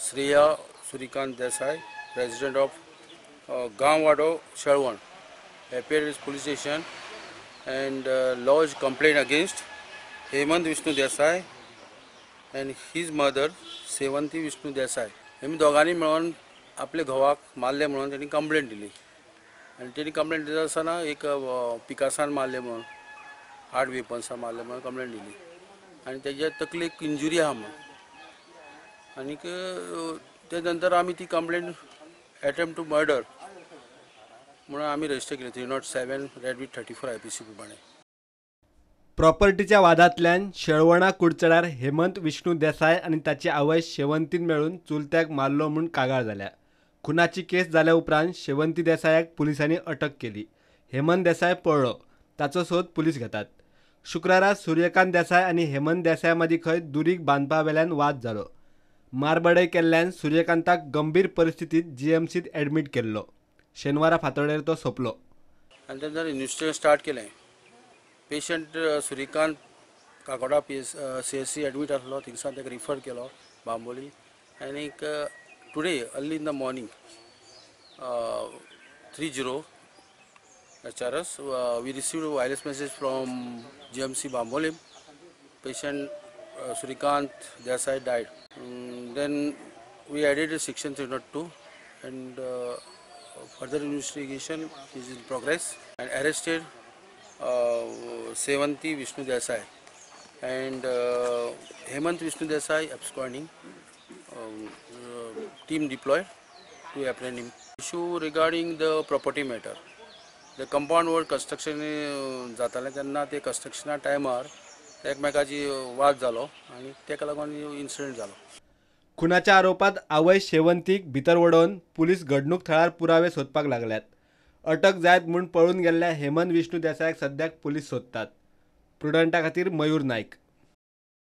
Shreya Suryakant Desai, resident of Gaonwado Shelvan, appeared at police station and lodged complaint against Hemant Vishnu Desai and his mother Sevanti Vishnu Desai. हेमी दोगांनी मेळून आपल्या घोवाक मारले म्हणून तेणी कंप्लेंट दिली आनी तेणी कंप्लेंट दिता आसतना एक पिकासान मारले म्हणून, हार्ड वेपन्सान मारले म्हणून कंप्लेंट दिली आनी तेज्या तकलेक इंजुरी आहा म्हणून. आनीक ते नंतर आमी ती कंप्लेंट एटेम्प्ट टू मर्डर म्हणून आमी रजिस्टर केली 307 रेड विथ 34 IPC प्रमाणे. प्रॉपर्टीच्या वादांतल्यान शेळवणा कुडचड्यार हेमंत विष्णू देसाय आनी ताची आवय शेवंतीन मेळून चुलत्याक मारलो म्हूण कागाळ जाल्या. खुनाची केस जाल्या उपरांत शेवंती देसायाक पुलिसांनी अटक केली. हेमंत देसाय पळ्ळो, ताचो सोद पुलीस घेतात. शुक्रारा सूर्यकांत देसाय आनी हेमंत देसाय मदीं खंय दुरीग बांदपा वेल्यान वाद जालो. मारबडय केल्ल्यान सूर्यकांताक गंभीर परिस्थितींत जीएमसींत एडमीट केल्लो. शेनवारा फांतोडेर तो सोंपलो. आनी तेन्ना इन्वेस्टिगेशन स्टार्ट केलें. Patient Suryakant Kakoda PSCSC admit आसलो, थिंगसान ताका रिफर केलो बांबोली. आनीक today early in the morning 30 HRS we received wireless message from GMC Bambolim, patient Suryakant Desai died. Then we added section 302 and further investigation is in progress and arrested Sevanti Vishnu Desai and Hemant Vishnu Desai absconding. Team deployed to apprehend him. Issue regarding the property matter. The compound wall construction जातालें तेन्ना ते कंस्ट्रक्शना टायमार एकमेकाची वाद जालो आनी तेका लागून incident जालो. खुनाच्या आरोपात आवय शेवंतीक भितर वडोवन पुलीस घडणूक थळार पुरावे सोदपाक लागल्यात. अटक जायत म्हूण पळून गेल्ल्या हेमंत विष्णू देसायाक सद्याक पुलीस सोदतात. प्रुडंटा खातीर मयूर नायक.